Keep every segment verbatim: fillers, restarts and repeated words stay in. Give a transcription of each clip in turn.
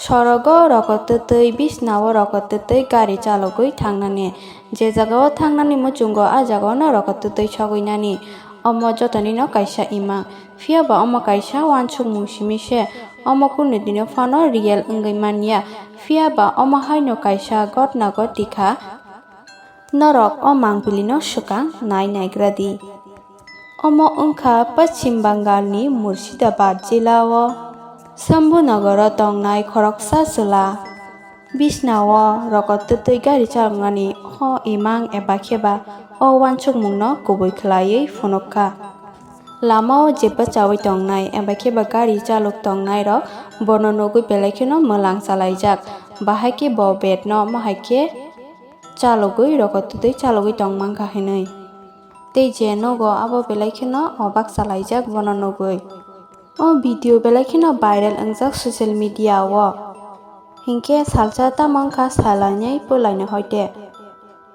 Sorogo rokotwtwi, bisnao rokotwtwi gari chalogwi thangnani. Je jagao thangnani muchungo, a jagaono rokotwtwi sogwinani. Omo jotonino kaisa imang. Phiya ba omo kaisa uansukmung simi se. Omo kunu dino phano real wngwi manya. Phiya ba omo haino kaisa gotna goti kha. Norok o mangpilino swkang nai naigra di. Omo wngkha Paschim Bangalni Murshidabad jilao Shambhunagoro tongnai khoroksa chwla. Bisnao rokotwtwi gari chaloknani o imang eba khe ba o uansukmungno kubui khlaiwi phunuk kha. Lamao jeba chawi tongnai eba khe ba gari chalok tongnairok bono nugwi belai kheno mwlang chalaijak. Bahai khe bo bedno omo hai khe chalogwi rokotwtwi chalogwi tongmankha hinwi. Tei je nogo abo belai kheno obak chalaijak bono nugwi. O video belai kheno viral wngjak social media o. Hinkhe salsa tamo wngkha salainai polaino hoite.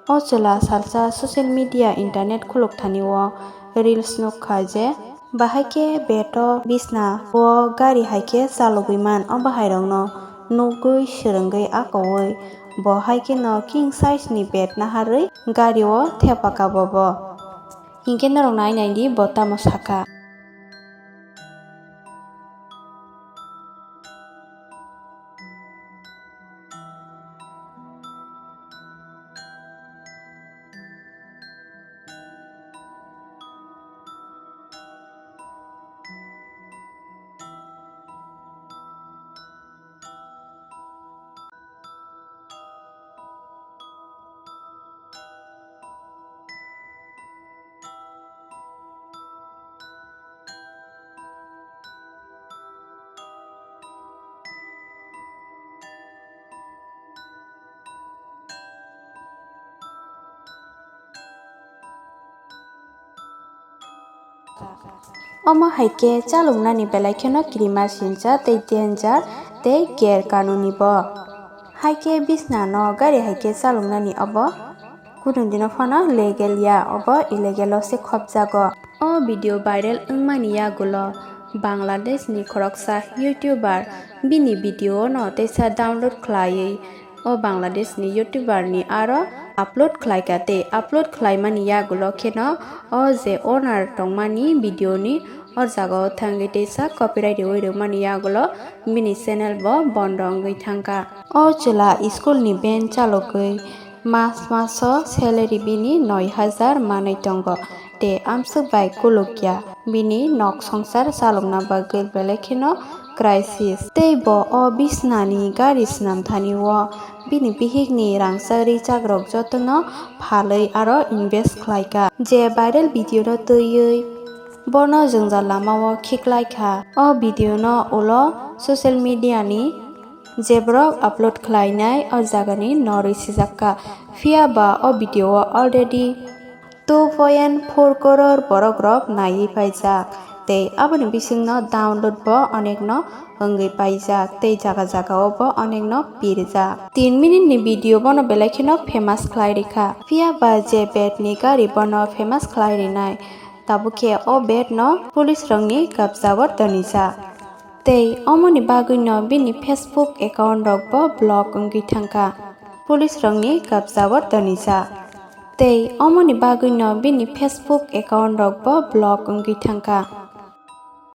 O chwla salsa social media internet khuluk thani o reels nukha je bahai khe bed o bisna o gari hai khe chalogwi man o bahairokno nugwi swrwngwi akowi bo hai kheno king size ni bed naharwi gari o thepaka bobo. Hinkhe norok nai nai di bo tamo sakha. Omo hai khe chaloknani belai kheno kirima sincha tei danger tei ger kanuni bo. Hai khe bisna no gari hai khe chaloknani obo kunu dino phano legal ya, obo illegal o se khopjago. O video viral wngmani yagulo Bangladesh ni khoroksa YouTuber bini video no teisa download khlaiwi o Bangladesh ni YouTuber ni aro upload khlaika tei upload khlaimani yagulo kheno o je owner tongmani video ni o jagao thangwi teisa copyright rwui rwmani yagulo bini channel bo bondo wngwi thangkha. O chwla school ni ben chalogwi mas maso salary bini noi hajar manwi tongo tei amswk bai kulukya. Bini nok songsar chalokna bagwi belai kheno crisis. Tei bo o bisnani gari swnam thani o bini bihikni rangchak richakrok jotono phalwi aro invest khlaika. Je viral video no twiwi bono jwngjal lamao khiklaikha. O video no ulo social media ni je borok upload khlainai o jagani norwi sijakka. Phiya ba o video o already two point four crore borok rok naiwi paijak tei aboni bisingno download bo onekno wngwi paijak tei jaga jagao bo onekno pirjak. Tin minute ni video bono belai kheno famous khlai rikha. Phiya ba je bed ni gari bono famous khlai rinai, tabuk khe o bed no police rokni kabjao tonijak. Tei omoni bagwino bini Facebook account rok bo block wngwi thangkha. Police rokni kabjao tonijak. Tei omoni bagwino bini Facebook account rok bo block wngwi thangkha.